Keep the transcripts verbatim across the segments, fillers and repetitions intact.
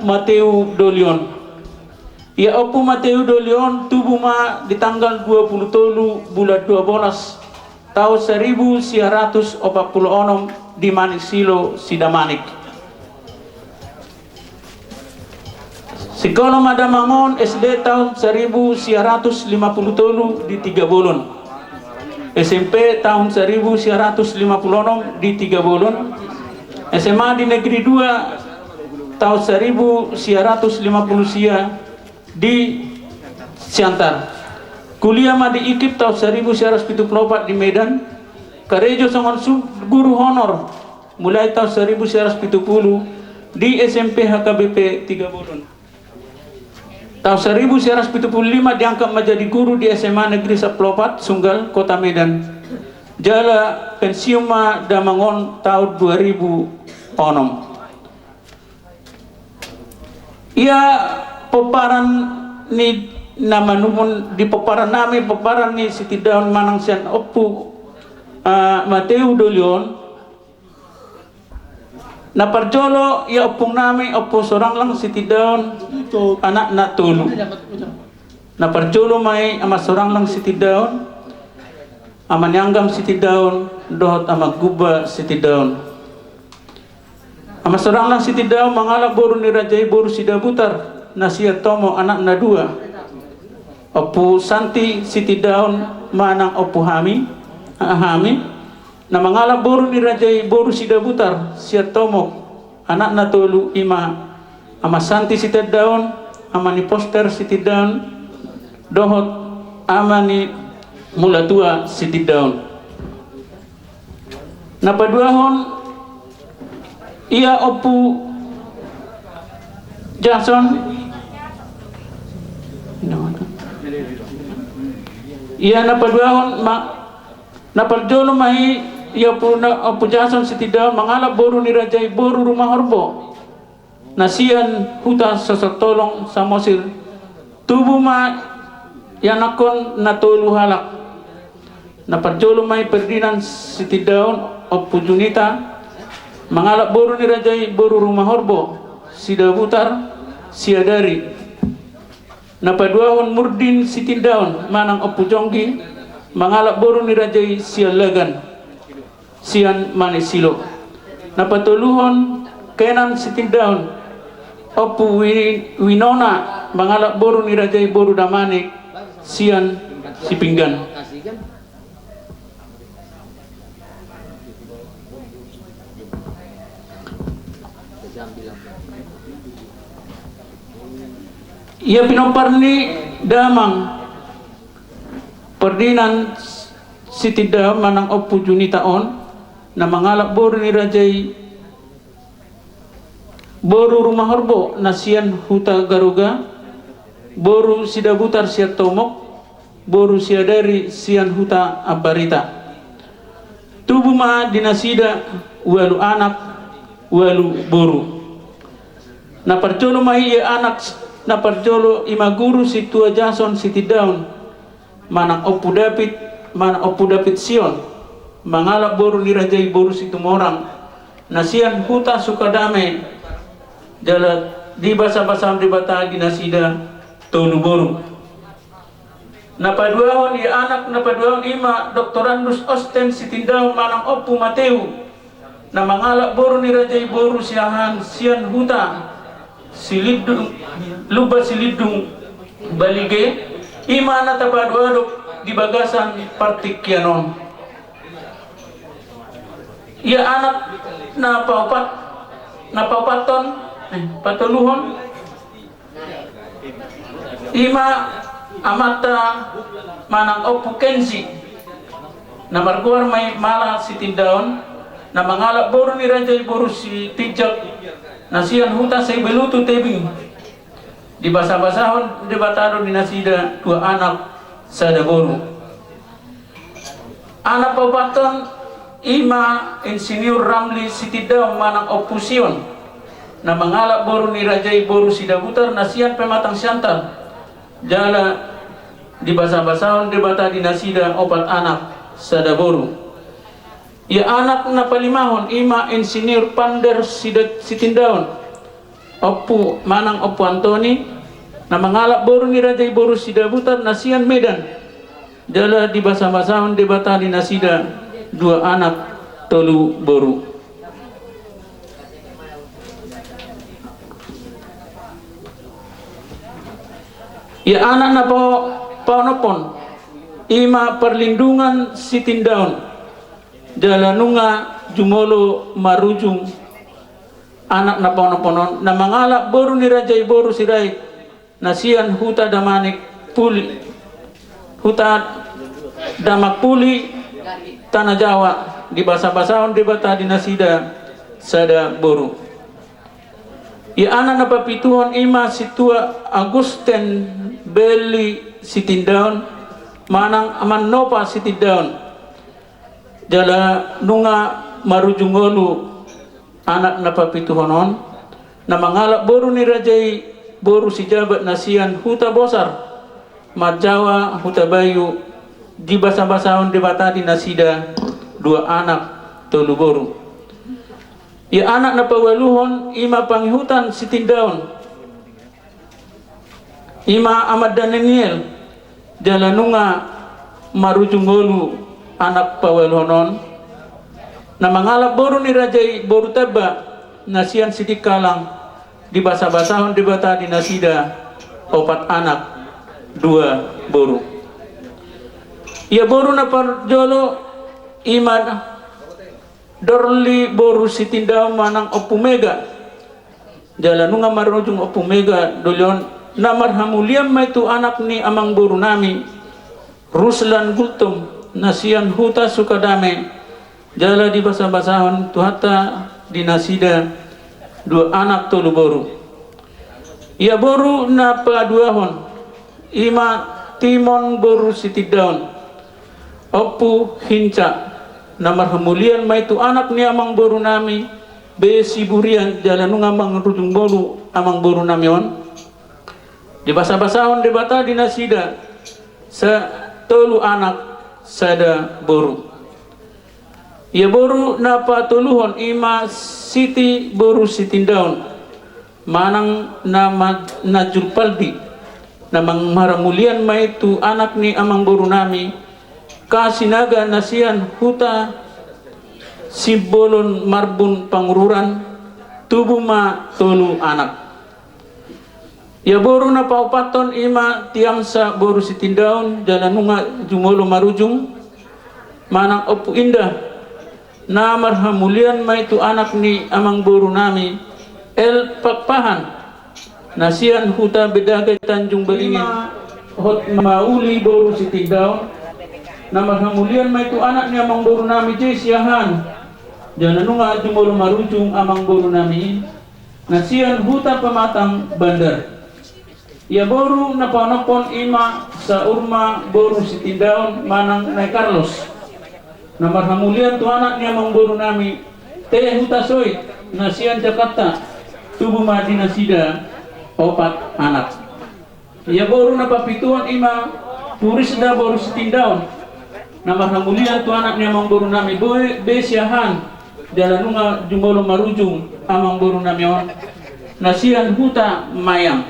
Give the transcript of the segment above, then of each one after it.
Mateu Dolion. Ia Ompu Mateu Dolion tubu ma di tanggal dua puluh tolu bulan dua belas tahun seribu sia ratus opat puluh onom di Manik Silo Sidamanik. Sikola ma damang on S D tahun seribu sia ratus lima puluh tolu di Tigabolon. S M P tahun seribu sia ratus lima puluh onom di Tigabolon. S M A di Negeri dua tahun seribu sia ratus lima puluh sia di Siantar. Kuliah ma di IKIP tahun seribu sia ratus pitu puluh opat di Medan. Karejo songon su-, guru honor mulai tahun seribu sia ratus pitu puluh di S M P H K B P Tigabolon. Tahun seribu sia ratus pitu puluh lima diangkat manjadi guru di S M A Negeri sampulu opat Sunggal, Kota Medan. Jala pensiun ma damang on tahun dua ribu onom. Ia pomparan ni na manumon di pomparan nami, pomparan ni Sitindaon manang sian Ompu, eh, Mateu Dolion. Na parjolo ia ompung nami Ompu Soranglang Sitindaon, anakna tolu. Na parjolo ma i Ama Soranglang Sitindaon, Ama ni Anggam Sitindaon, dohot Ama Gumba Sitindaon. Ama Soranglang Sitindaon mangalap boru ni raja i boru Sidabutar, na sian Tomok anakna dua. Ompu Santi Sitindaon manang Ompu Hami, Hami, na mangalap boru ni raja i boru Sidabutar, sian Tomok, anakna tolu i ma Ama Santi Sitindaon, Ama ni Poster Sitindaon, dohot Ama ni Mulatua Sitindaon. Na paduahon ia Ompu Jason. Ia na paduahon ma, na parjolo ma i, ia Ompu na, Ompu Jason Sitindaon mangalap boru ni raja i boru Rumahorbo. Na sian huta Sosotolong Samosir. Tubu ma ianakhon na tolu halak. Na parjolo ma i Ferdinand Sitindaon, Ompu Junita, mangalap boru ni raja i boru Rumahorbo, Sidabutar, Siadari. Na paduahon Murdin Sitindaon manang Ompu Jonggi, mangalap boru ni raja i Sialagan, sian Manik Silo. Na patoluhon Kenan Sitindaon, Ompu Wi-, Winona, mangalap boru ni raja i boru Damanik, sian Sipinggan. Ia pinompar ni damang Ferdinand Sitindaon manang Ompu Junita on, na mangalap boru ni raja i boru Rumahorbo na sian huta Garoga, boru Sidabutar sian Tomok, boru Siadari sian huta Ambarita. Tubu ma di nasida ualu anak, ualu boru. Na parjolo ma i ia anak, na parjolo i ma guru Situa Jason Sitindaon, manang Ompu David, manang Ompu David Sion, mangalap boru ni raja i boru Situmorang, na sian huta Sukadame, jala dibasabasahon Debata di nasida tolu boru. Na paduahon ia anak, na paduahon i ma Doktorandus Osten Sitindaon manang Ompu Mateu, na mangalap boru ni raja i boru Siahaan sian huta Silindung, Lumban Silindung, Balige, i ma na tapaadopdop di bagasan partingkian on. Ia anak na paopat, na paopathon, eh, patoluhon, i ma amanta manang Ompu Kensi, na margoar ma i Mala Sitindaon, na mangalap boru ni raja i boru Sitinjak, na sian huta Saibelutu Tebing. Dibasabasahon Debata do di nasida dua anak sada boru. Anak paopathon i ma Insinyur Ramli Sitindaon manang Ompu Sion, na mangalap boru ni raja i boru Sidabutar na sian Pematang Siantar, jala dibasabasahon Debata di nasida opat anak sada boru. Ia anak na palimahon i ma Insinyur Pander Sida-, Sitindaon, Ompu manang Ompu Antoni, na mangalap boru ni raja i boru Sidabutar na sian Medan, jala dibasabasahon Debata di nasida dua anak tolu boru. Ia anak na paonomhon i ma Parlindungan Sitindaon, jala nunga jumolo marujung anak na paonomhon on, na mangalap boru ni raja i boru Sirait, na sian huta Damanik Puli, huta Damak Puli, Tana Jawa, dibasabasahon Debata di nasida sada boru. Ia anak na papituhon i ma Sintua Agusten Belli Sitindaon manang Aman Nopa Sitindaon, jala nunga marujung ngolu anak na papituhon on, na mangalap boru ni raja i boru Sijabat na sian huta Bosar, marjawa Hutabayu, dibasabasahon Debata di nasida dua anak tolu boru. Ia anak na paualuhon i ma Pangihutan Sitindaon, i ma Aman Daniel, jala nunga marujung ngolu anak paualuhon on, na mangalap boru ni raja i boru Tamba na sian Sidikalang, dibasabasahon Debata di nasida opat anak dua boru. Ia boru na parjolo i ma Dorli boru Sitindaon manang Ompu Mega, jala nunga marujung Ompu Mega doli on, na marhamulian ma i tu anak ni amangboru nami Ruslan Gultom na sian huta Sukadame, jala dibasabasahon Tuhanta di nasida dua anak tolu boru. Ia boru na paduahon i ma Timon boru Sitindaon, Ompu Hinca, na marhamulian ma i tu anak ni amangboru nami Be Siburian, jala nunga marujung ngolu amangboru nami on, dibasabasahon Debata di nasida sa tolu anak sada boru. Ia boru na patoluhon i ma Siti boru Sitindaon manang na ma-, na Julpaldi, na mang-, marhamulian ma i tu anak ni amangboru nami Kasinaga na sian huta Simbolon Marbun Pangururan, tubu ma tolu anak. Ia boru na paopathon i ma Tiamsa boru Sitindaon, jala nunga jumolo marujung, manang Ompu Indah, na marhamulian ma i tu anak ni amangboru nami L Pakpahan, na sian huta Bedagai Tanjung Beringin. Hot Mauli boru Sitindaon, na marhamulian ma i tu anak ni amangboru nami J Siahaan, jala nunga jumolo marujung amangboru nami i, na sian huta Pematang Bandar. Ia boru na paonomhon i ma Saurma boru Sitindaon manang Nai Carlos, na marhamulian tu anak ni amangboru nami T Hutasoit na sian Jakarta, tubu ma di nasida opat anak. Ia boru na papituhon i ma Purisda boru Sitindaon, na marhamulian tu anak ni amangboru nami Boe Be Siahaan, jala nunga jumolo marujung amangboru nami on, na sian huta Mayam.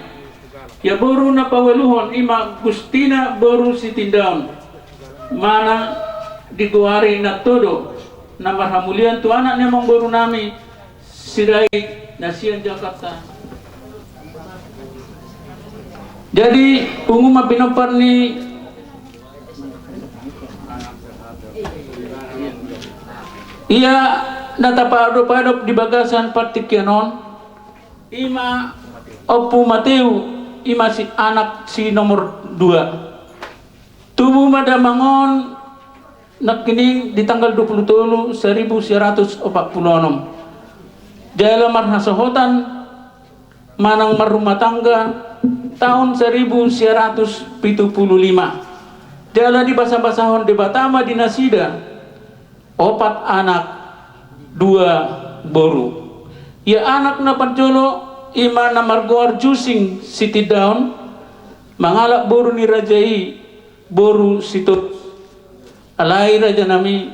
Ia boru na paualuhon i ma Gustina boru Sitindaon, manang digoari Natodo, na marhamulian tu anak ni amangboru nami Sirait na sian Jakarta. Jadi, pungu ma pinompar ni ia na tapaadop-adop di bagasan partingkian on, i ma Ompu Mateu, i ma si anak si nomor dua. Tubu ma damang on nangkining di tanggal dua puluh tolu, seribu sia ratus opat puluh onom. Jala marhasohotan manang marrumah tangga taon seribu sia ratus pitu puluh lima. Jala dibasabasahon Debata ma di nasida opat anak, dua boru. Ia anak na parjolo i ma na margoar Jusing Sitindaon, mangalap boru ni raja i boru Sitorus. Alai raja nami,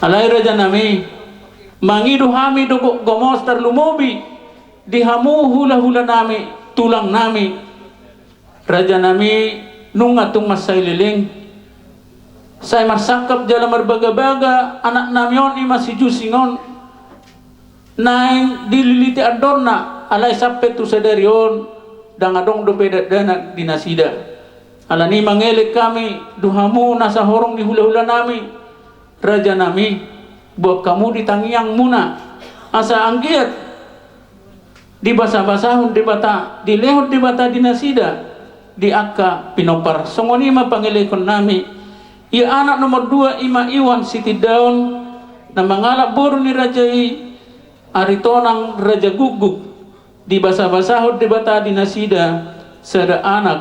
alai raja nami, Mangido hami do gomos tarlumobi di hamu hulahulanami, tulangnami, rajanami, nunga tung mansai leleng. Sai marsangkap jala marbagabaga anaknami on, i ma si Jusing on, naeng dililiti andorna, alai sampe tu sadari on ndang adong dope dakdanak di nasida. Alani mangelek hami tu hamu na sahorong ni hulahulanami, rajanami, boan hamu di tangiangmuna, asa anggiat dibasabasahon Debata, dilehon Debata di nasida di angka pinompar. Songon i ma pangelekonnami. Ia anak nomor dua i ma Iwan Sitindaon, na mangalap boru ni raja i Aritonang Raja Guguk, dibasabasahon Debata di nasida sada anak,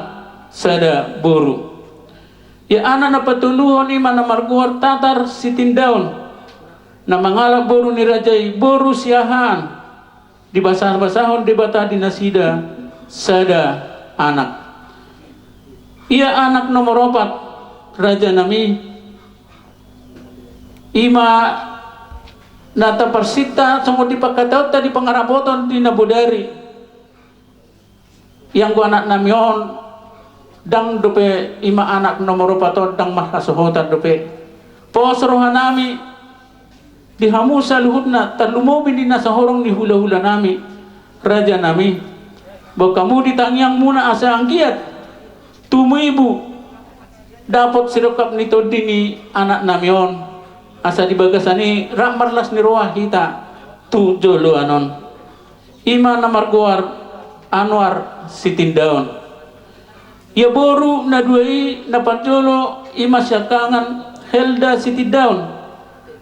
sada boru. Ia anak na patoluhon i ma na margoar Tatar Sitindaon, na mangalap boru ni raja i boru Siahaan, dibasabasahon Debata di nasida sada anak. Ia anak nomor opat, rajanami, i ma na taparsinta songon dipangkataionta di pangarapoton di na bodari. Ianggo anaknami on, ndang dope, i ma anak nomor opat on, ndang marhasohotan dope. Pos rohanami di hamu saluhutna, tarlumobi di na sahorong ni hulahulanami, rajanami, boan hamu di tangiangmuna asa anggiat tumibu dapot sirongkap ni tondi ni anaknami on, asa di bagasan i rap marlas ni roha hita tu joloan on. I ma na margoar Anwar Sitindaon. Ia boru na dua i na parjolo i ma siangkangan Helda Sitindaon,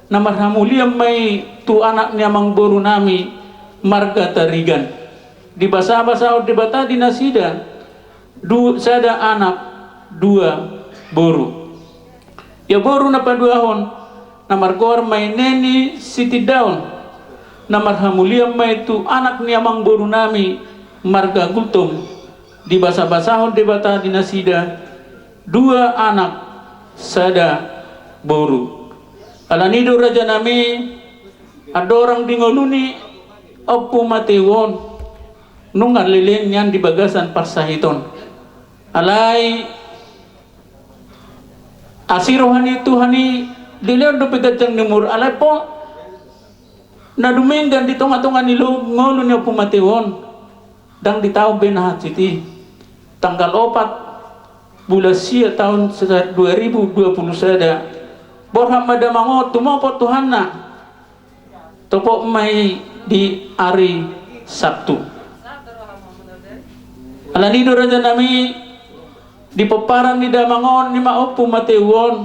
na marhamulian ma i tu anak ni amangborunami marga Tarigan. Dibasabasahon Debata di nasida du-, sada anak, dua boru. Ia boru na paduahon, na margoar ma i Neni Sitindaon, na marhamulian ma i tu anak ni amangborunami marga Gultom, dibasabasahon Debata di nasida dua anak, sada boru. Alani do, rajanami, andorang di ngolu ni Ompu Mateu on, nunga leleng nian di bagasan parsahiton. Alai asi roha ni Tuhan i, dilehon dope ganjang ni umur, alai po na dumenggan di tongatonga ni lo-, ngolu ni Ompu Mateu on, ndang ditaon be na hansit i. Tanggal opat bulan sia taon se-, dua ribu dua puluh sada, borhat ma damang on tumopot tu Tuhanna. Topot ma i di ari Sabtu. Alani do, rajanami, di pomparan ni damang on, i ma Ompu Mateu on,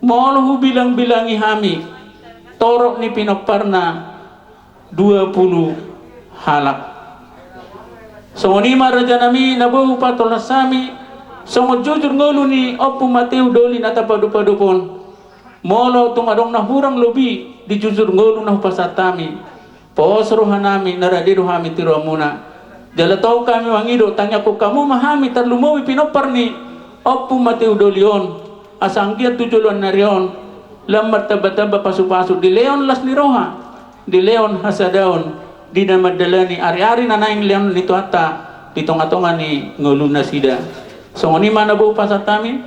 molo hubilangbilangi hami, torop ni pinomparna dua puluh halak. Songon i ma, rajanami, na boi hupatolhas hami, songon jujur ngolu ni Ompu Mateu doli na tapadopadop on. Molo tung adong na hurang lobi di jujur ngolu na hupasahat hami, pos rohanami, na rade do hami tu rohamuna. Jala tong hami mangido, tangiangkon hamu ma hami tarlumobi pinompar ni Ompu Mateu doli on, asa anggiat tu joloan ni ari on lam martambatamba pasupasu, dilehon las ni roha, dilehon hasadaon di na mandalani ariari na naeng lehon ni Tuhanta di tongatonga ni ngolunasida. Songon i ma na boi hupasahat hami.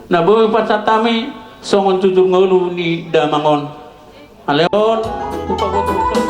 Na boi hupasahat hami songon jujur ngolu ni damang on. Alai on, hupaboto hami.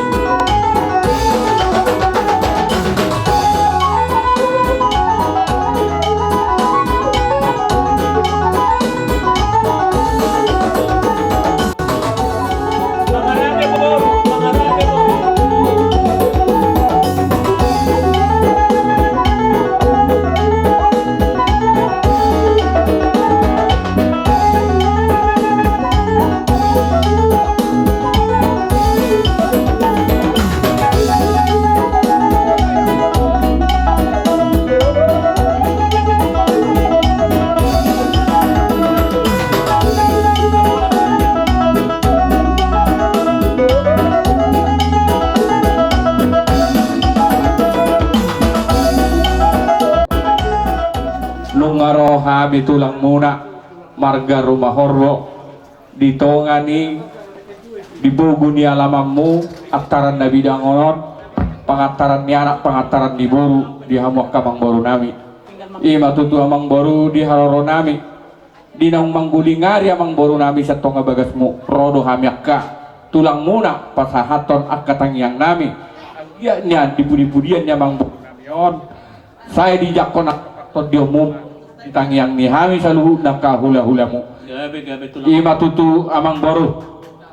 Nunga ro hami tulangmuna marga Rumahorbo di tonga ni Di bogu ni alamanmu, antaran na bidang on, pangantaran ni anak, pangantaran ni boru, di hamu angka amangboru nami. I ma tutu amangboru, di haroro nami, di naung mangguling ari amangboru nami sian tonga bagasmu, ro do hami angka tulangmuna pasahathon angka tangiang nami. Ia nian di pudipudian ni amangboru nami on, sai dijangkon angka pangkataion di tangiang ni hami saluhutna angka hulahulamu. Gabe, gabe tulang. I ma tutu amangboru,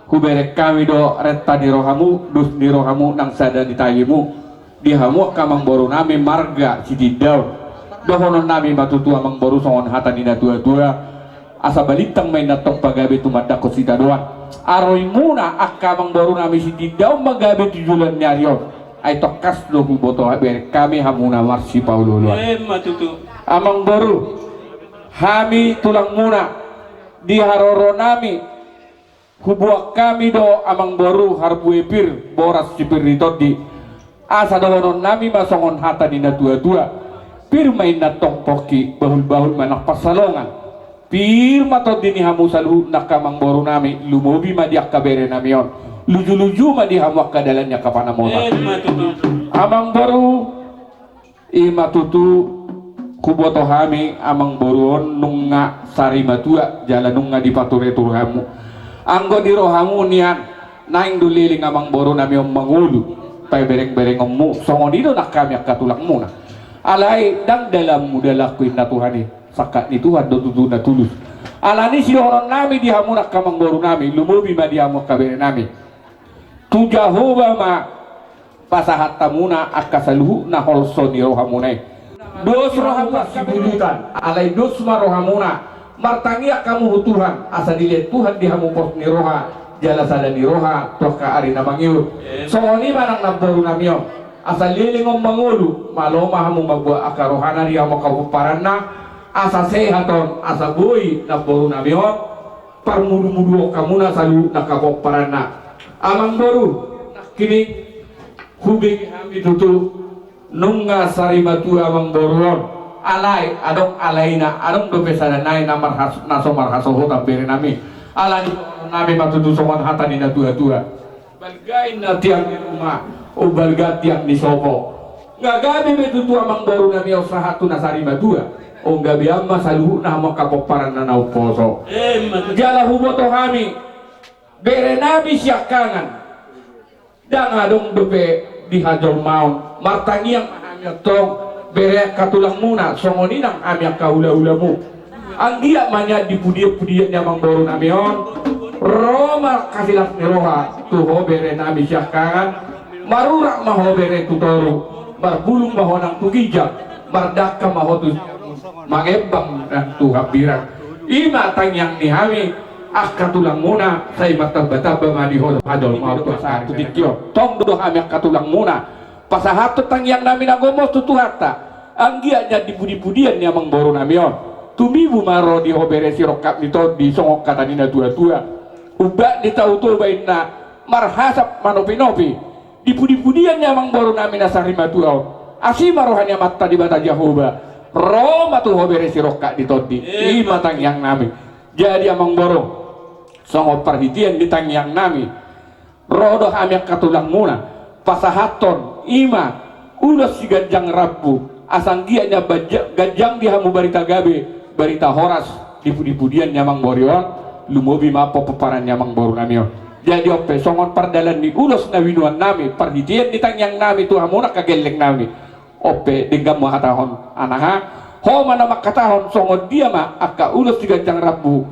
hubereng hami do renta ni rohamu, dos ni rohamu nang sada ni tahimu. Di hamu angka amangboru nami marga Sitindaon. Dohonon nami ma tutu amangboru songon hata ni na tuatua. Asa balintang ma inna tong pagabe tumandangkon sitadoan. Aroimuna angka amangboru nami Sitindaon ma gabe tu joloan ni ari on. Ai tongkas do huboto habereng hami hamuna marsipaolooloan. Emma tutu. Amangboru, hami tulangmuna, di haroro nami, huboan hami do amangboru harbue pir, boras si pir ni tondi. Asa dohonon nami ma songon hata ni na tuatua. Pir ma inna tong pongki, bahulbahul ma nang pansalongan. Pir ma tondi ni hamu saluhutna angka amangboru nami, lumobi ma di angka bere nami on. Lujuluju ma di hamu angka dalan ni angka panamotan. Emma tutu. Amangboru, i ma tutu, huboto hami amangboru on nunga sari matua jala nunga dipatureture hamu. Anggo di rohamu nian, naeng do leleng amangboru nami on mangolu paberengberengonmu, songon i do nang hami angka tulangmuna. Alai ndang dalanmu dalanku inna Tuhan i, sangkap ni Tuhan do tutu na tulus. Alani i sidohonon nami di hamuna angka amangboru nami, lumobi ma di hamu angka bere nami. Tu Jahowa ma pasahat hamuna angka saluhutna holso ni rohamuna i. Dos rohamu angka bere, alai dos ma rohamuna. Martangiang hamu tu Tuhan, asa dilehon Tuhan di hamu pos ni roha jala sada ni roha tu angka ari na mangihut. Songon i ma nang namboru nami on, asa leleng on mangolu, malo ma hamu mambuat angka rohana di hamu angka pomparanna, asa sehat on, asa boi namboru nami on parmudumuduon hamuna saluhutna angka pomparanna. Amangboru, nangkining hubege hami tutu nunga sari matua amangboru on. Alai adong alaina, adong dope sada nai na marhas-, na so marhasohotan bere nami. Alani i nami ma tutu songon hata ni na tuatua. Balga inna tiang ni ruma, umbalga tiang ni sopo. Nga gabe be tutu amangboru nami on sahat tu na sari matua. Umgabean ma saluhutna hamu angka pomparanna na umposo. Emma tutu. Jala huboto hami, bere nami siangkangan, ndang adong dope di hajolmaon. Martangiang ma hami antong, bere angka tulangmuna, songon i nang hami angka hulahulamu. Anggiat ma nian di pudianpudian ni amangboru nami on, ro ma angka silas ni roha tu ho bere nami siangkangan. Marurat ma ho bere tu toru, marbulung ma ho nang tu ginjang, mardangka ma ho tu mangembang nang tu hambirang. I ma tangiang ni hami angka tulangmuna, sai martambatamba ma di ho hajolmaon tu asa tu tingki on. Tong do hami angka tulangmuna pasahathon tangiang nami na gomos tu Tuhanta. Anggiat nian di pudipudian ni amangboru nami on, tumibu ma ro di ho bere sirongkap ni tondi songon hata ni na tuatua. Umbahen di tau Toba inna marhasap manopinopi. Di pudipudian ni amangboru nami na sari matua on, asi ma roha ni Amanta Debata Jahowa, ro ma tu ho bere sirongkap ni tondi. I ma tangiang nami. Jadi amangboru, songon parhitean ni tangiang nami, ro do hami angka tulangmuna pasahathon i ma ulos siganjang rambu, asa anggiat nian banja-, ganjang di hamu barita gabe, barita horas di pudipudian ni amangboru on, lumobi ma pomparan ni amangboru nami on. Jadi on pe songon pardalan ni ulos na binuan nami, parhitean ni tangiang nami tu hamuna angka gelleng nami, on pe denggan ma huhatahon, anaha, ho ma na manghatahon songon dia ma angka ulos siganjang rambu,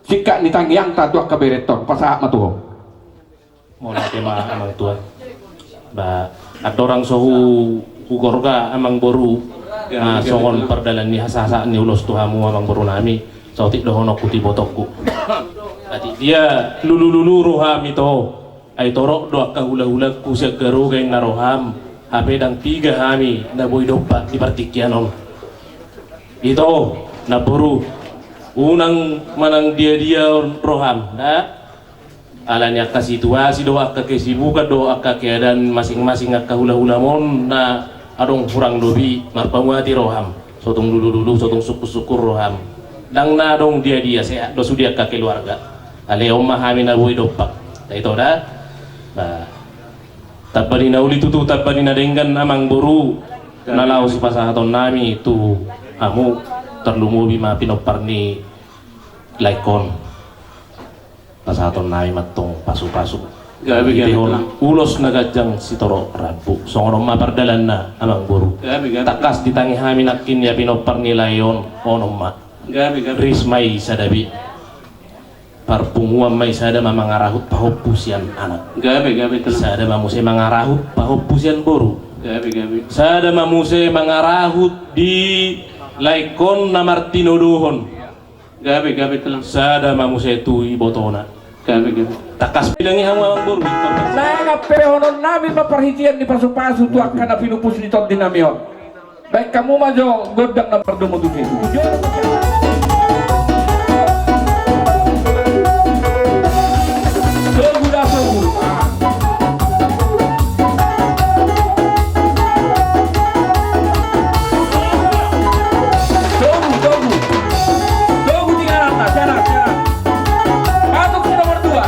singkat ni tangiangta tu angka berenta on, pasahat ma tu ho. Mauliate ma amang tua. Ba, andorang so hu-, hugorga amangboru, ah, songon pardalan ni hasahasaan ni ulos tu hamu amangboru nami, saotik dohononku tu ibotongku. Atik dia lulululu roham ito, ai torop do angka hulahulangku sian Garoga inna roham, hape ndang piga hami na boi dompak di partingkian on. Ito, namboru, unang manang diadia roham, da? Alani angka situasi do, angka kesibukan do, angka keadaan masing-masing angka hulahulam on na adong hurang lobi marpamuati roham. Sotung lulululu, sotung sungkunsungkun roham. Ndang na adong diadia, sehat do sude angka keluarga. Alai on ma hami na boi dompak. Tahe ito da. Ba, tamba ni na uli tutu, tamba ni na denggan, amang boru, na laho sipasahatonnami tu hamu, tarlumobi ma pinompar ni laengkon. Pasahatonnami ma antong pasupasu. Gabe, gabe, Tulang. Ulos na ganjang sitorop rambu. Songon on ma pardalanna, amang boru. Gabe, gabe. Tangkas ditangi hami nangkin ia pinompar ni lae on, onom ma. Gabe, gabe. Ris ma i sada be. Parpunguan ma i, sada ma mangarahut pahompu sian anak. Gabe, gabe, Tulang. Sada ma muse mangarahut pahompu sian boru. Gabe, gabe. Sada ma muse mangarahut di laengkon na martinodohon. Gabe, gabe, Tulang. Sada ma muse tu ibotona. Gabe, gabe. Tangkas bilangi hamu, amang boru. Nang hampehononnami ma parhitean ni pasupasu tu angka na pinupus ni tondinami on. Baen hamu ma jo gondang na mardomu tusi. Togu da, togu. Togu, togu. Togu di kanan, sianan, sianan. Masuk si nomor dua.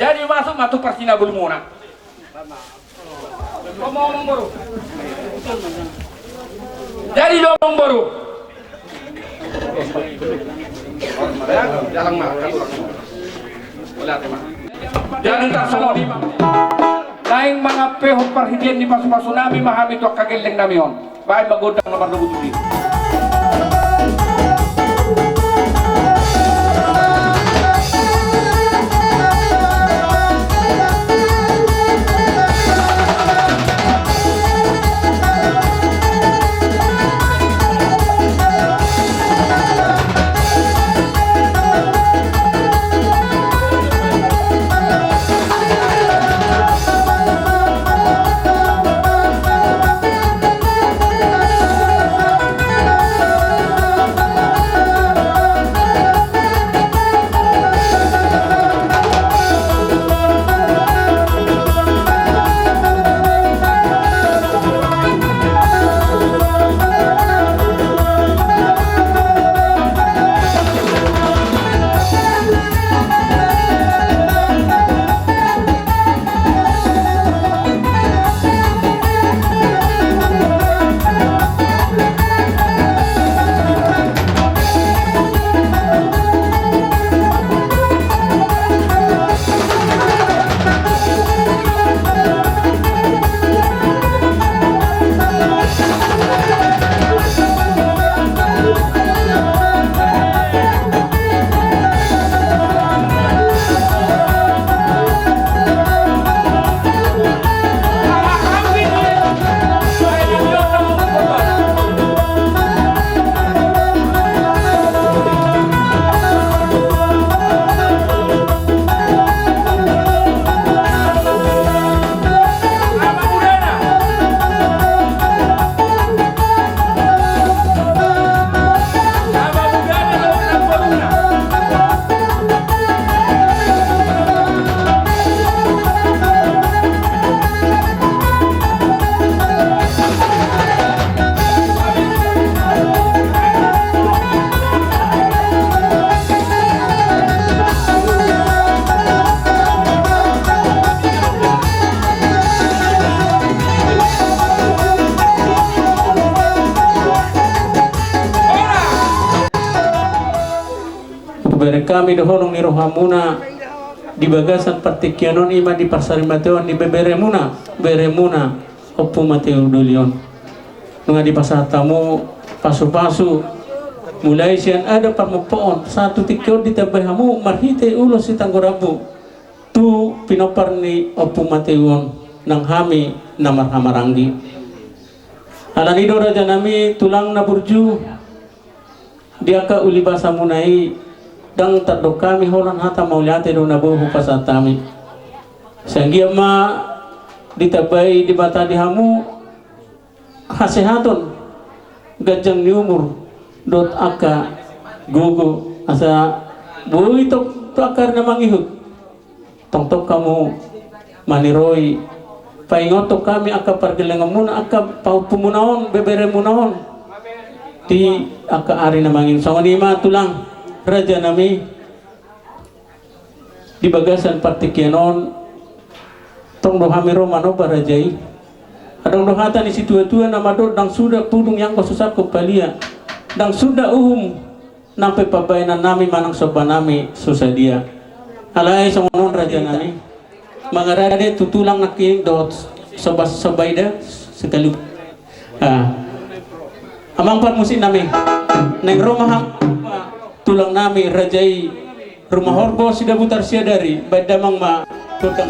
Jadi masuk ma tu parsinabulmuna. Jadi do, amang boru. Jadi tarsongon i ma. Naeng mangampehon parhitean ni pasupasunami ma hami tu angka gellengnami on. Baen ma gondang na mardomu tusi. Bereng hami do holong ni rohamuna di bagasan partingkian on, i ma di parsarimateon ni beberemuna, beremuna Ompu Mateu Doli on. Nunga dipasahat hamu pasupasu, mulai sian adat parmompoon sahat tu tingki on, ditambai hamu marhite ulos sitanggo rambu tu pinompar ni Ompu Mateu on, nang hami na marhahamaranggi. Alani do, rajanami, tulang na burju, di angka uli basamuna i, ndang tardok hami holan hata mauliate do na boi hupasahat hami. Sai anggiat ma ditambai Debata di hamu hasehaton, ganjang ni umur dohot angka gogo, asa boi tong tu angka ari na mangihut tongtong hamu maniroi, paingothon hami angka pargellengonmuna, angka pahompumuna on, beberemuna on, di angka ari na mangihut. Songon i ma, tulang, rajanami, di bagasan partingkian on, tong do hami ro manomba raja i. Adong do hata ni situatua na mandok: Ndang suda pudung i anggo so sangkot palia, ndang suda uhum nang pe pambahenannami manang sombanami so sadia. Alai songon on, rajanami, mangarade tu tulang nangkin dohot somba, somba ida sekali. Ah. Amang parmusiknami, naeng ro ma hamu, tulangnami, raja i, Rumah Horbo Sidabutar Siadari, baen damang ma gondang.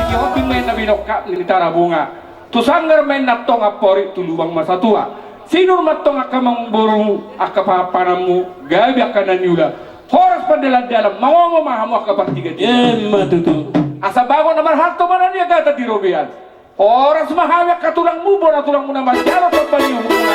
Di hombing ma inna binongkak ni Tarabunga. Tu sanggar ma inna tong amporik, tu lubang ma satua. Sinur ma tong angka amangboru, angka pahanpahanmu, gabe angka na niula. Horas pandalandalan, mangomo ma hamu angka partigatiga. Emma tutu. Asa bagot na marhalto ma na niagatan di robean. Horas ma hami angka tulangmu, bona tulangmu na manjalo somba ni uhumna.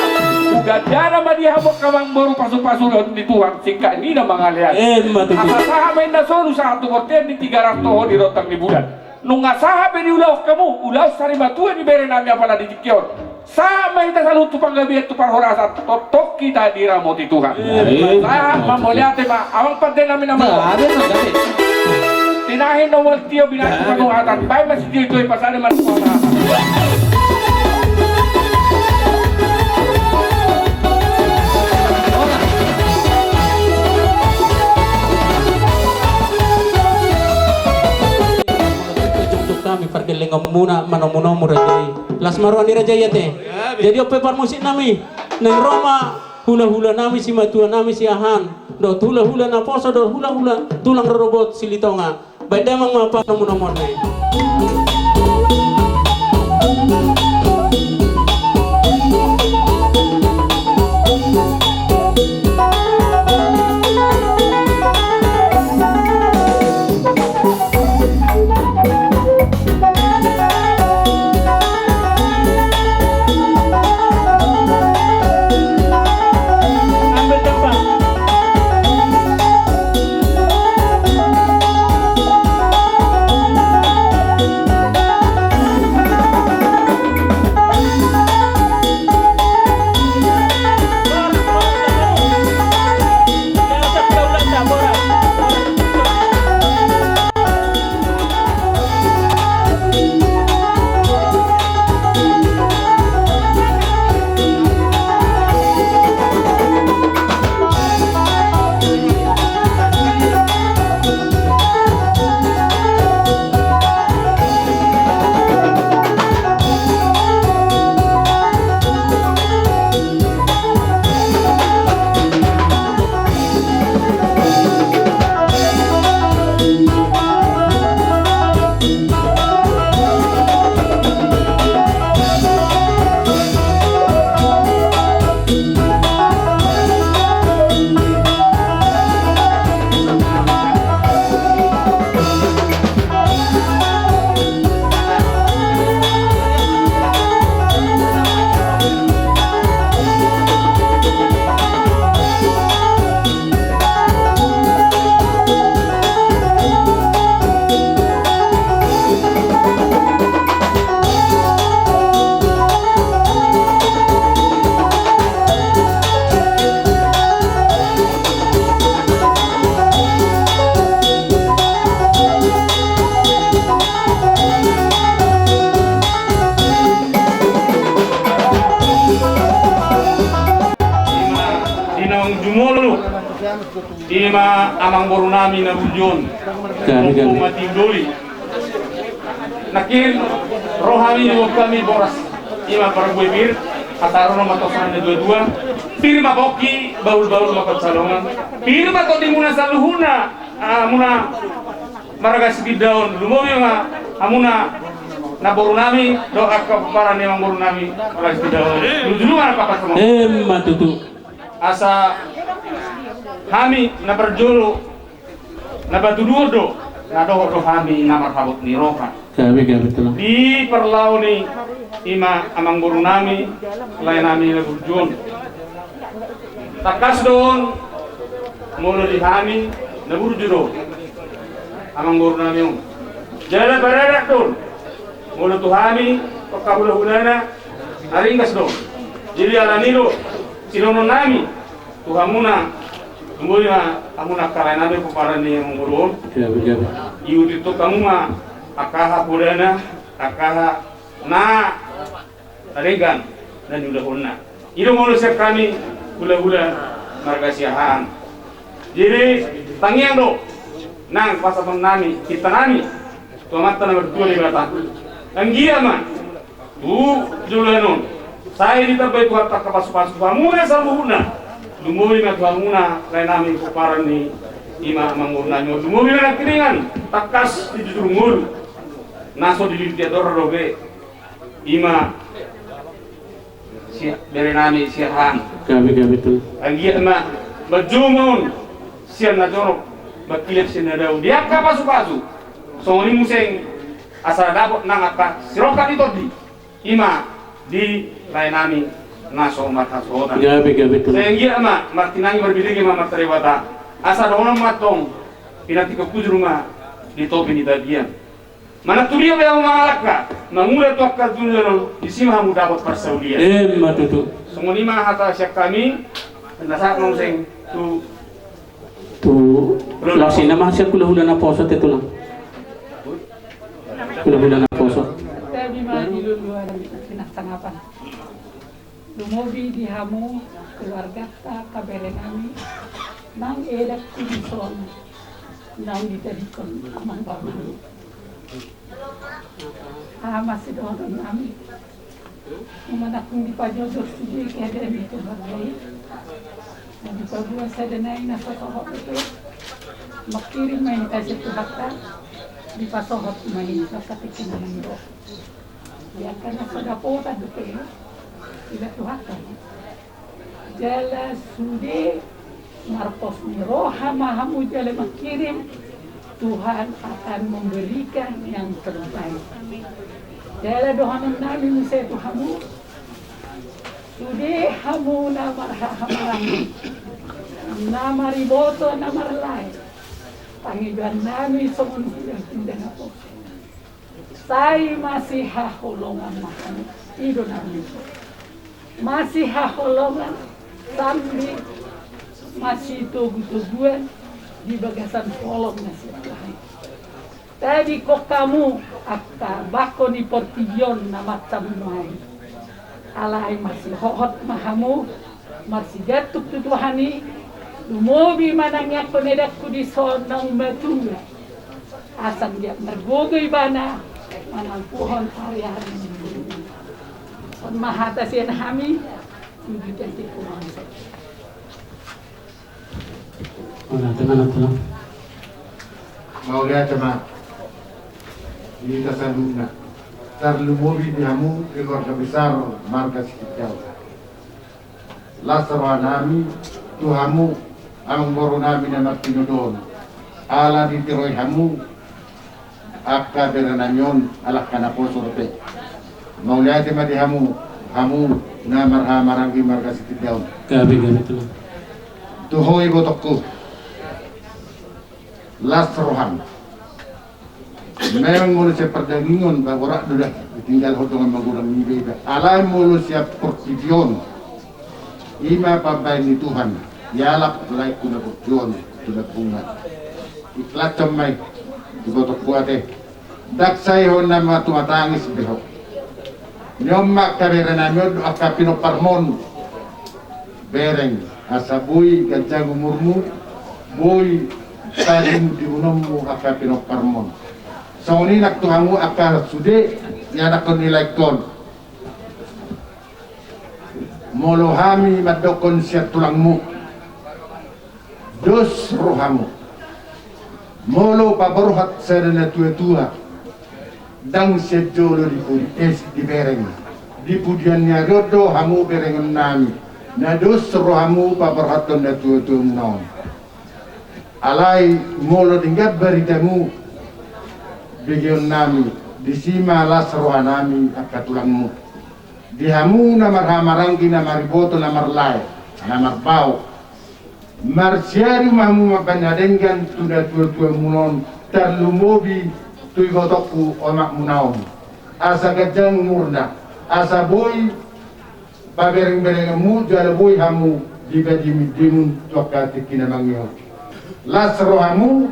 Hugandana ma di hamu angka amangboru pasupasu ni Tuhan, singkat ni na mangalean. Emma tutu. Asa sahat ma inna solu, sahat tu bontean ni Tigaras, toho di rondang ni bulan. Nunga sahat pe diulahon hamu ulaon sarimatua ni berenami apala di tingki on, sahat ma hita saluhut tu panggabean, tu parhorasan, tongtong hita diramoti Tuhan. Amin. Sahat ma, mauliate ma, amang pandenami na malo. Gabe ma, gabe. Tinahi na mual tio, binahen panuhatan, baen ma sitio-tio i, pasada ma nuhatan. Muna manomu-nomu raja i. Las ma roha ni raja i ate. Jadi on pe parmusik nami, naeng ro ma hula-hula nami, simatua nami, Siahaan, dohot hula-hula naposo, dohot hula-hula tulang rorobot Silitonga. Baen damang ma panomu-nomuan nai. Ima di naung jumolo, ima amangboru nami na burju on. Jadi, jadi. Ompung Matiup Doli. Nangkin ro hami, diboan hami boras, ima parbue pir, asa ro ma tosa na dua-dua. Pir ma pongki, bahul-bahul ma pansalongan. Pir ma tondimuna saluhutna, ah, muna marga Sitindaon, lumobi ma hamuna namboru nami dohot angka pomparan ni amangboru nami marga Sitindaon. Lumobi ma angka pansalongan. Emma tutu. Asa hami na parjolo na patuduhon do, na dohot do hami na marhabot ni roha. Gabe, gabe, tulang. Di parlao ni ima amangboru nami, lae nami na burju on. Tangkas do on, molo di hami na burju do amangboru nami on. Jala paradat do on, molo tu hami angka hula-hulana na ringgas do on. Jadi alani do sidohonon nami tu hamuna, lumobi ma hamuna angka lae nami pomparan ni amangboru on. Iya, iya. Ihuthon hamu ma angka haha podana, angka haha na denggan na niulahonna. I do molo sian hami hula-hula marga Siahaan. Jadi tangiang do nang pasahaton nami, pinta nami tu Amanta na martua Debata. Anggiat ma tu joloan on sai ditambai Tuhanta angka pasu-pasu tu hamuna saluhutna. Lumobi ma tu hamuna lae nami pomparan ni ima amangboru nami on. Lumobi ma nangkiningan tangkas di jujur ngolu na so dililiti andor dope ima si bere nami Siahaan. Gabe, gabe, tulang. Anggiat ma manjou ma on sian na jonok, mangkilap sian na dao di angka pasu-pasu. Songon i muse asa dapot nang angka sirongkap ni tondi ima di lae nami na so marhasohotan. Gabe, gabe, tulang. Sai anggiat ma martinangi, marbinege ma Amanta Debata. Asa dohonon ma antong, pinantikhon hujur ma di topi ni tapian. Manang tu dia pe hamu mangalangka mangula tu angka joloan on, disi ma hamu dapot parsaulian. Emma tutu. Songon i ma hata sian hami. Na sahat ma muse tu, tu las i nama sian hula-hula naposo, tulang. Hula-hula naposo. Tabi ma di luluan na sangapan. Lumobi di hamu keluargata, angka bere nami nang eda tu dison naung ditadingkon amang paman. Aha ma sidohonon nami? Manang dipajoujou sude keadaan ni keluarga i. Na dipaboa sada nai na so sohot dope. Mangkirim ma i na sian Tuhanta. Dipasohot ma i na sasatik i na mangiro. Di angka na so dapotan dope. Iba Tuhanta. Jala sude marpos ni roha ma hamu jala mangkirim, Tuhan akan memberikan yang terbaik. Jala dohonon nami muse tu hamu, sude hamu na marhahamaranggi, na mariboto, na marlae, pangidoan nami songon sian tinda na poso. Sai masihaholongan ma hamu. I do na uli. Masihaholongan sambil masitogutoguan di bagasan holong na sian Tuhan. Tadingkon hamu angka bangko ni portibi on na mansai nuaeng. Alai masihohot ma hamu, marsigantung tu Tuhan i, lumobi manangiangkon edangku dison naung matua. Asa anggiat margogo ibana manampuhon ari-ari ni ngoluna. On ma hata sian hami, tu di jati kumangsa. Mauliate ma. Mauliate ma. Di hita saluhutna. Tarlumobi di hamu keluarga besar marga Sitinjau. Las roha nami tu hamu amangboru nami na martinodohon. Ala ditiroi hamu angka bere nami on ala angka naposo dope. Mauliate ma di hamu, hamu na marhahamaranggi marga Sitinjau on. Gabe, gabe, Tulang. Tu ho ibotongku. Las roham. Memang molo sian pardagingon ba borat do da, ditinggalhon dongan magodang niba iba. Alai molo sian portibi on, i ma pambahen ni Tuhan, ialap laengku na portibi on tu lambungna. Ikhlashon ma i, ibotongku ate. Ndang sai ho na tumatangis be ho. Ni on ma angka bere nami on dohot angka pinomparmon. Bereng, asa boi ganjang umurmu, boi tading di unonmu angka pinomparmon. Songon i nang tu hamu angka sude ianakhon ni laengkon. Molo hami mandokkon sian tulangmu, dos rohamu. Molo paborhat sada natuatua, ndang sian jolo di pudi, eh, dibereng. Di pudian ni ari on do hamu berengon nami. Na dos rohamu paborhathon natuatuamuna on. Alai molo denggan baritamu begeon nami, disi ma las roha nami angka tulangmu. Di hamu na marhahamaranggi, na mariboto, na marlae, na marbao. Marsiadu ma hamu mambahen na denggan tu natuatuamuna on, tarlumobi tu ibotongku omakmuna on. Asa ganjang umurna, asa boi paberengberengonmu jala boi hamu dibadimudimut tu angka tingki na mangihut. Las rohamu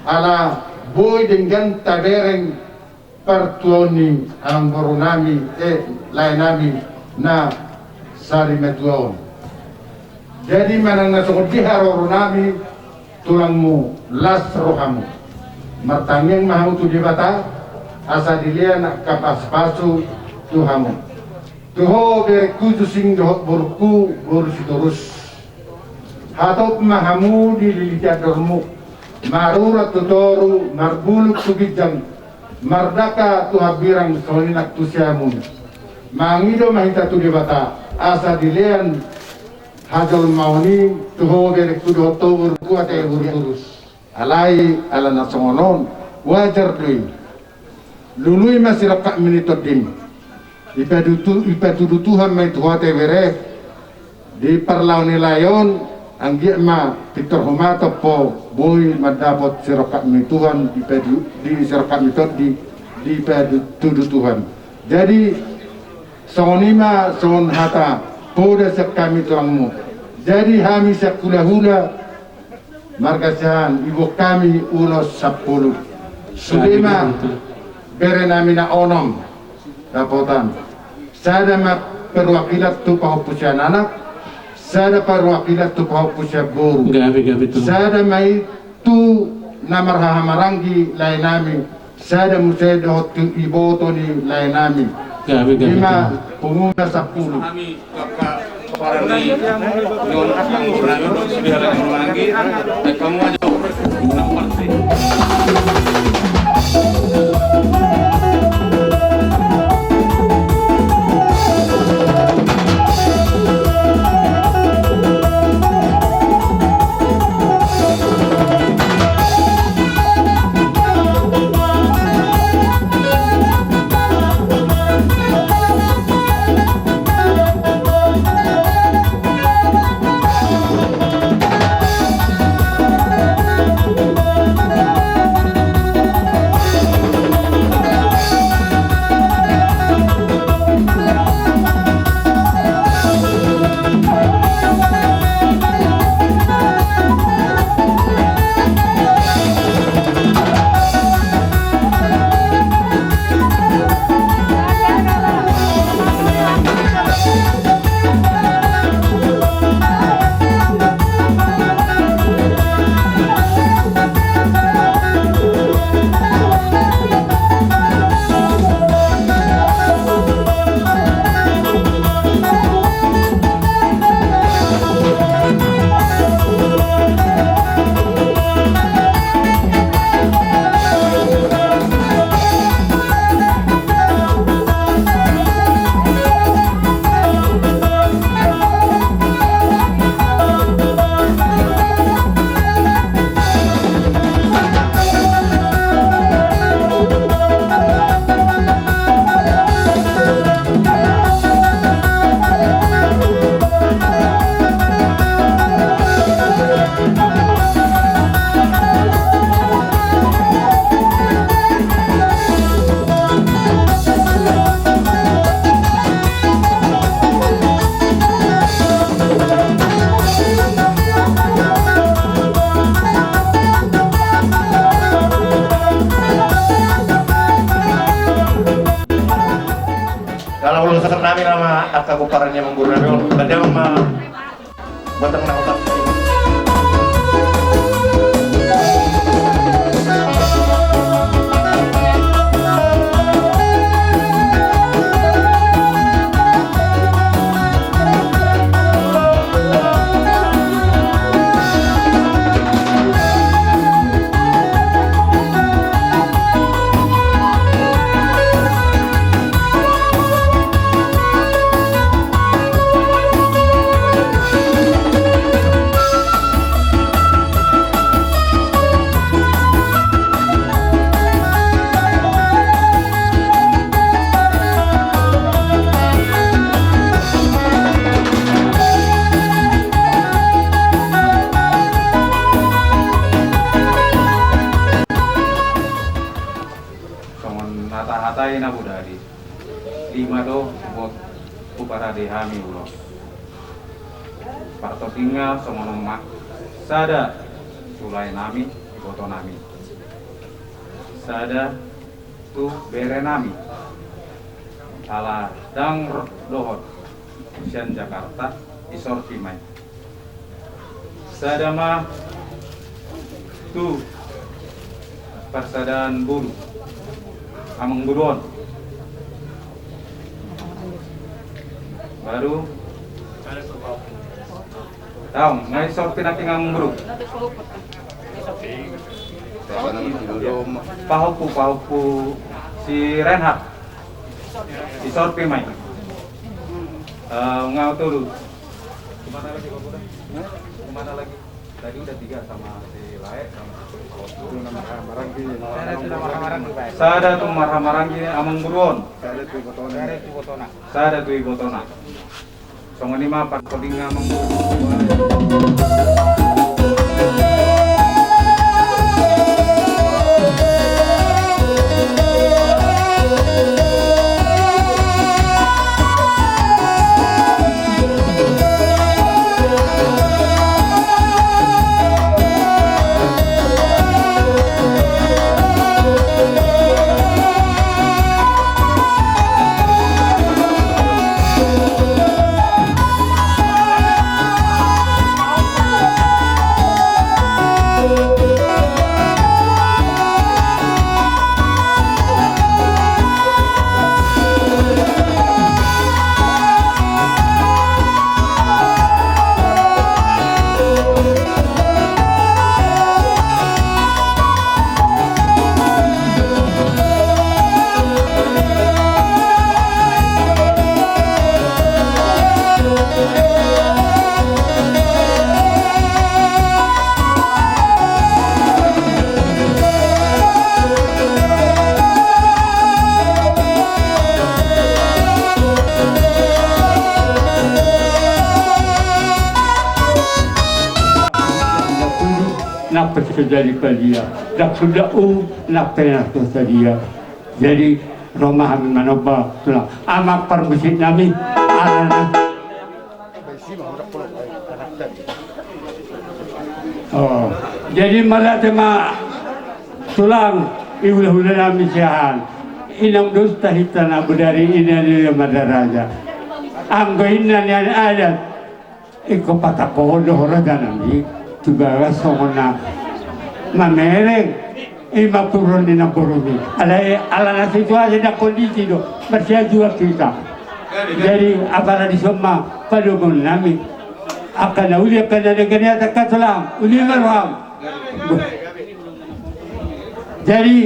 ala boi denggan tabereng partuaon ni amangboru nami, eh, lae nami na sarimatua on. Jadi manang na songon dia haroro nami, tulangmu las rohamu. Martangiang ma hamu tu Debata asa dilean angka pasupasu tu hamu. Tu ho berengku Jusing dohot borungku boru Sitorus. Hatop ma hamu dililiti andormu, marurat tu toru, marbulung tu ginjang, mardangka tu hambirang, songon i nang tu siamun. Mangido ma hita tu Debata asa dilean hajolmaon i tu ho berengku dohot ho borungku ate boru Sitorus. Alai ala na songon on, wajar do i. Lului ma sirongkapmi ni tondim. Ipatudu, ipatudu Tuhan ma i tu ho ate bere. Di parlao ni lae on, anggiat ma pintor humatop ho boi mandapot sirongkapmi Tuhan, dipadu, di sirongkapmi tondi, dipatudu Tuhan. Jadi songon i ma songon hata poda sian hami tulangmu. Jadi hami sian hulahula marga Siahaan, iboan hami ulos sampulu. Sude ma bere nami na onom dapotan. Sada ma perwakilan tu pahompu sian anak, sada perwakilan tu pahompu sian boru. Gabe, gabe, Tulang. Sada ma i tu na marhahamaranggi lae nami Sada muse dohot tu iboto ni laenami. Gabe, gabe, ima gabe. Pungu na sampulu. Hami, angka parani, ngon, ngon, ngon, sudah ada yang manggil, eh, kamu aja, nang parti. Dalam ulos nami nama angka gomparan ni amang boru nami on. Badan ma. Batang na otak. Songon hata-hata i na bodari. Lima do, buat huparade hami ulos. Partopinga songon on ma, sada tu laenami, ibotonami. Sada tu berenami. Ala ndang ro dohot sian Jakarta, isorpi ma i. Sada ma tu parsadaan boru, amang boru on. Baru taon, nga isorpi nangkin amang boru. Pahompu, pahompu si Reinhard. Isorpi ma i. Eh, nga tolu. Kemana lagi, Bapak? Hah? Kemana lagi? Tadi udah tiga sama si Lae, sama si Paus. Itu nama Marhamaranggi. Sada tu Marhamaranggi, Pak. Sada tu Marhamaranggi, amang boru on. Sada tu ibotona. Sada tu ibotona. Sada tu ibotona. Songon i ma partopinga, amang boru. Jadi padia, dak suda u na pena sadia. Jadi ro ma hami manomba tulang. Amang parmusik nami, alana. Oh, jadi mauliate ma tulang, i hulahula nami siahaan. Inang dos tahita na bodari ina ni madaraja. Anggo ina ni adat. Ingkon patangkohon do ho raja nami, tu bagas songon na mamereng, i ma puron ni namborumi. Alai, alana situasi dan kondisi do, marsiajuan hita. Jadi, apala dison ma, padomuon nami. Angka na uli, angka na denggan i, angka tulang, uli ma roham. Jadi,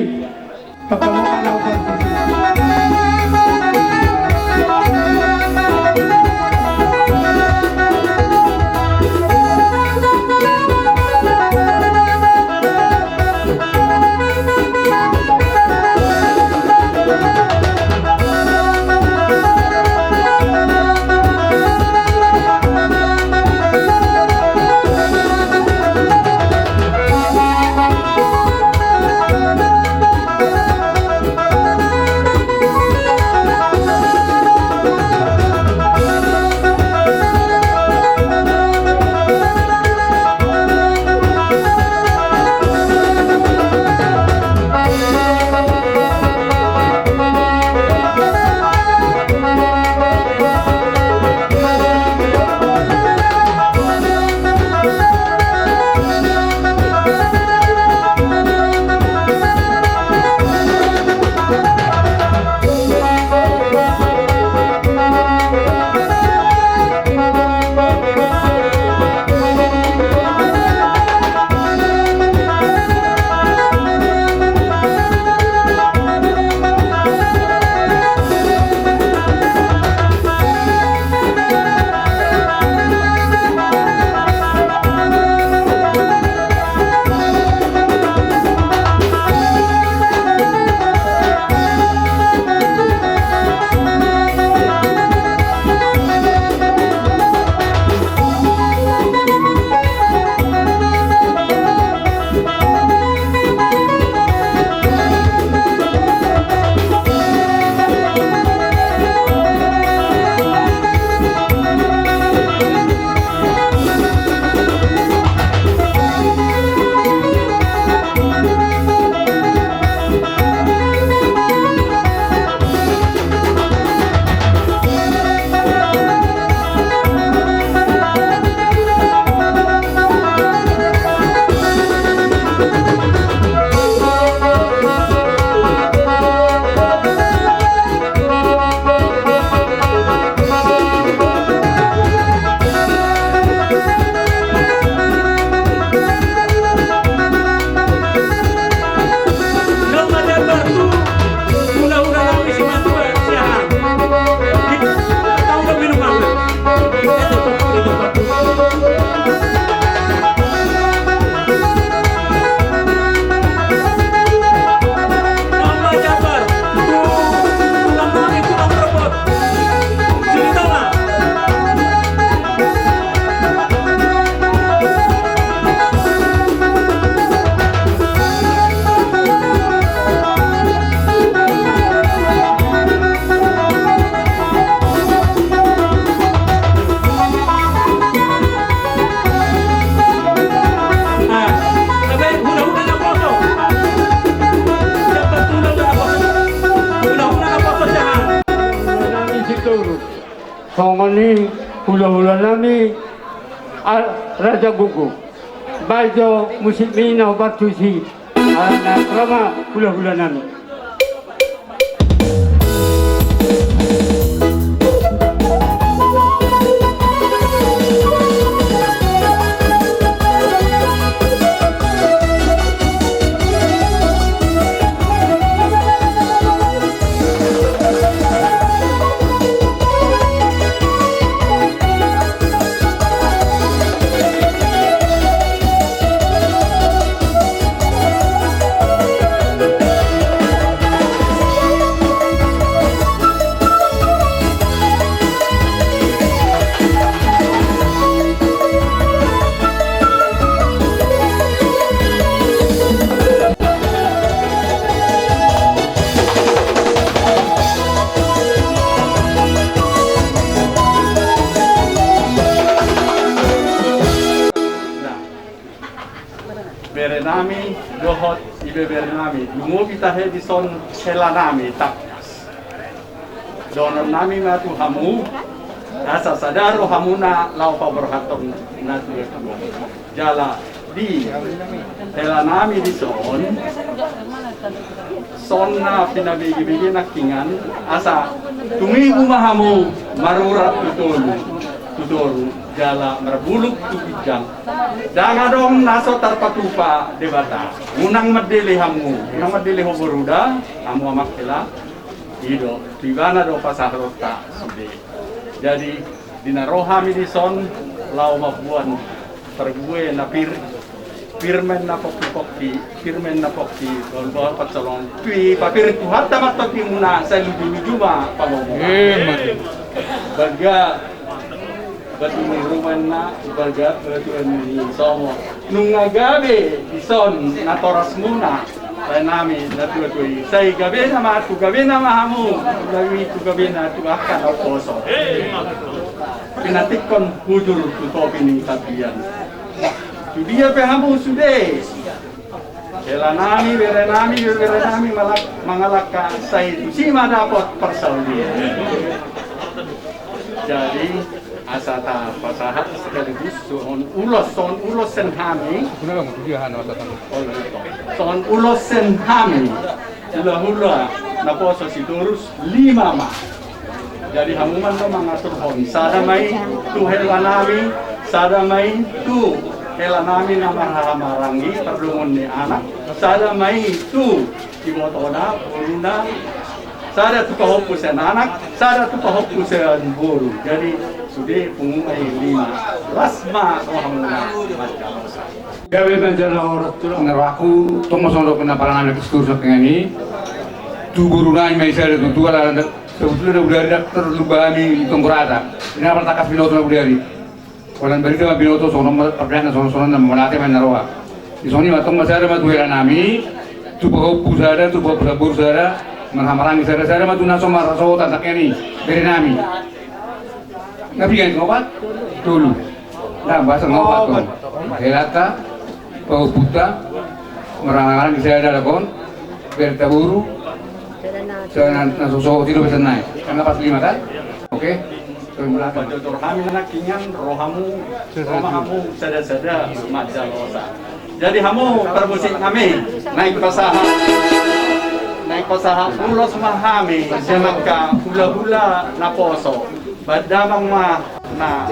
Songon i hulahula nami, a, Raja Guguk. Baen jo musikmi na hombar tusi, a, na rama hulahula nami. Nami dohot ibebere nami, lumobi tahe dison hela nami tangkas. Dohonon nami ma tu hamu, asa sada rohamuna laho paborhathon na tua-tua. Jala di hela nami dison, son na pinabege-bege nangkiningan, asa tumibu ma hamu marurat tu toru, tu toru, jala marbulung tu ginjang. Ndang adong na so tarpatupa Debata. Unang mandele hamu, unang mandele ho boruda, hamu amang hela. I do, tu ibana do pasahatonta sude. Jadi, di na ro hami dison, laho mamboan parbue na pir, pir ma na pongki-pongki, pir ma na pongki, bahul-bahul pansalongan. Tung dipapir Tuhanta ma tongkimuna, sai luju-luju ma pangomoan. Emma. Bangga batu ni ruma na, bangga batu ni somo. Nunga gabe dison natorasmuna, lae nami na tua-tua i. Sai gabena ma tu gabena ma hamu, gabe tu gabena tu angka naposo. Pinantikkon hujur tu topi ni tapian. Tu dia pe hamu sude, hela nami, bere nami, bere nami, malak-, mangalangka, sai tusi ma dapot parsaulian. Jadi, asa tapasahat sekaligus songon ulos, songon ulos sian hami. Songon ulos sian hami, hula-hula naposo Sitorus, lima ma. Jadi hamu ma do mangaturhon, sada ma i tu hela nami, sada ma i tu hela nami na marhahamaranggi, pardonganon ni anak, sada ma i tu ibotona, boruna, sada tu pahompu sian anak, sada tu pahompu sian boru. Jadi sude pungu ma i lima. Las ma rohamuna manjalosa. Gabe manjalo horas tu roha. Nang rohangku tong ma songon dohonon ni apala nami Sitorus nangkiningan i. Tu boru nami ma i sada tutu, ala sebetulna na bodari ndang tarlupa hami di tonggorata. Inna apala tangkas binoto na bodari. Holan barita ma binoto, songon on ma pardonganan, songon on na mauliate ma inna roha. Di songon i ma tong ma sada ma tu hela nami, tu pahompu sada, tu pahompu sian boru sada, marhahamaranggi sada, sada ma tu na so marhasohotan nangkiningan i, bere nami. Na piga i, opat? Tolu. Ndang, boasa nga opat tong. Helanta, pahompunta, marhahamaranggi sada dohot berenta boru, sada na so sohot i do, berenta nai. Kan na pas lima kan? Oke. Pajojor hami nangkiningan, rohamu, roha hamu sada-sada manjalosa. Jadi hamu parmusik nami, naeng pasahat, naeng pasahat ulos ma hami sian angka hula-hula naposo. Bahen damang ma na.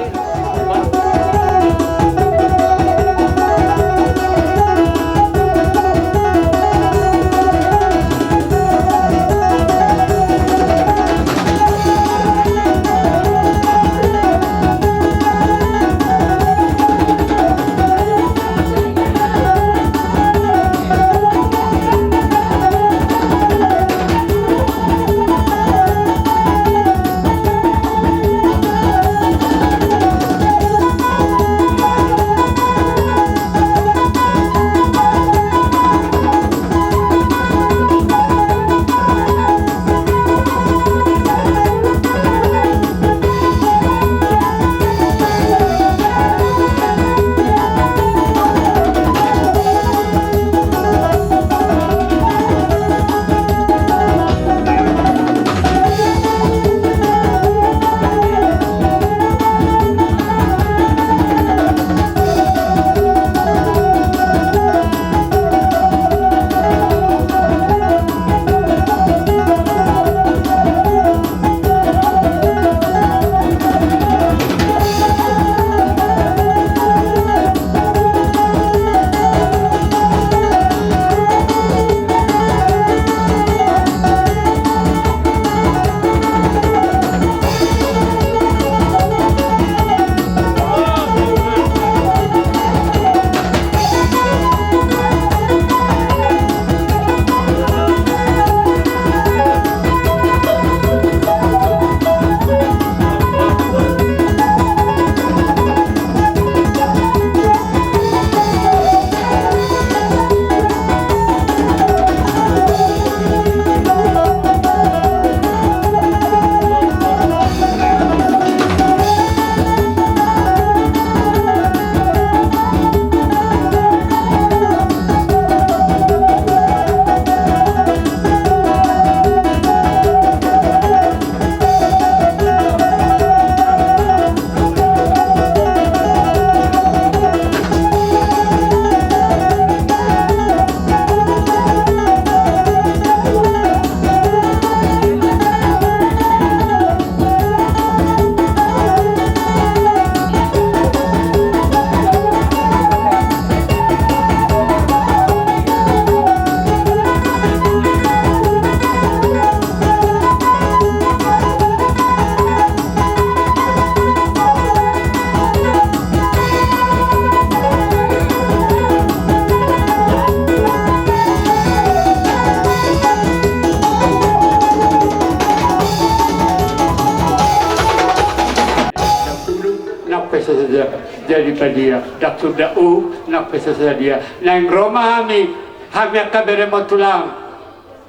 Pesa sadia jadi padia, dak suda u nang pesa sadia. Naeng ro ma hami, hami angka beremon tulang,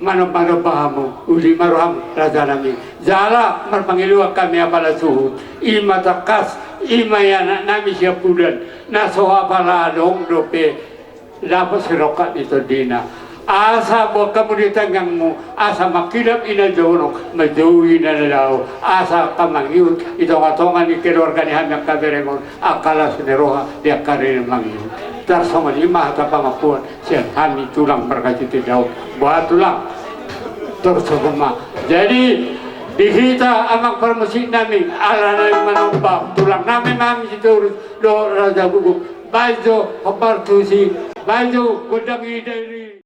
manomba-nomba hamu, uli ma roham raja nami. Jala marpangidoan hami apala suhut, i ma tangkas, i ma i anak nami Siapudan, na so apala adong dope dapot sirongkap ni tondina. Asa boan hamu di tangihonmu, asa mangkilap ina jonok, manjou ina na dao, asa angka mangihut di tonga-tonga ni keluarga ni hami angka beremon, angka las ni roha di angka ari na mangihut. Tarsongon i ma hata pangampuon sian hami tulang marga Sitindaon. Boha tulang? Tarsongon ma. Jadi di hita amang parmusik nami, ala nami manomba tulang nami ma hami Sitorus dohot raja guguk. Baen jo hombar tusi, baen jo gondang i dari.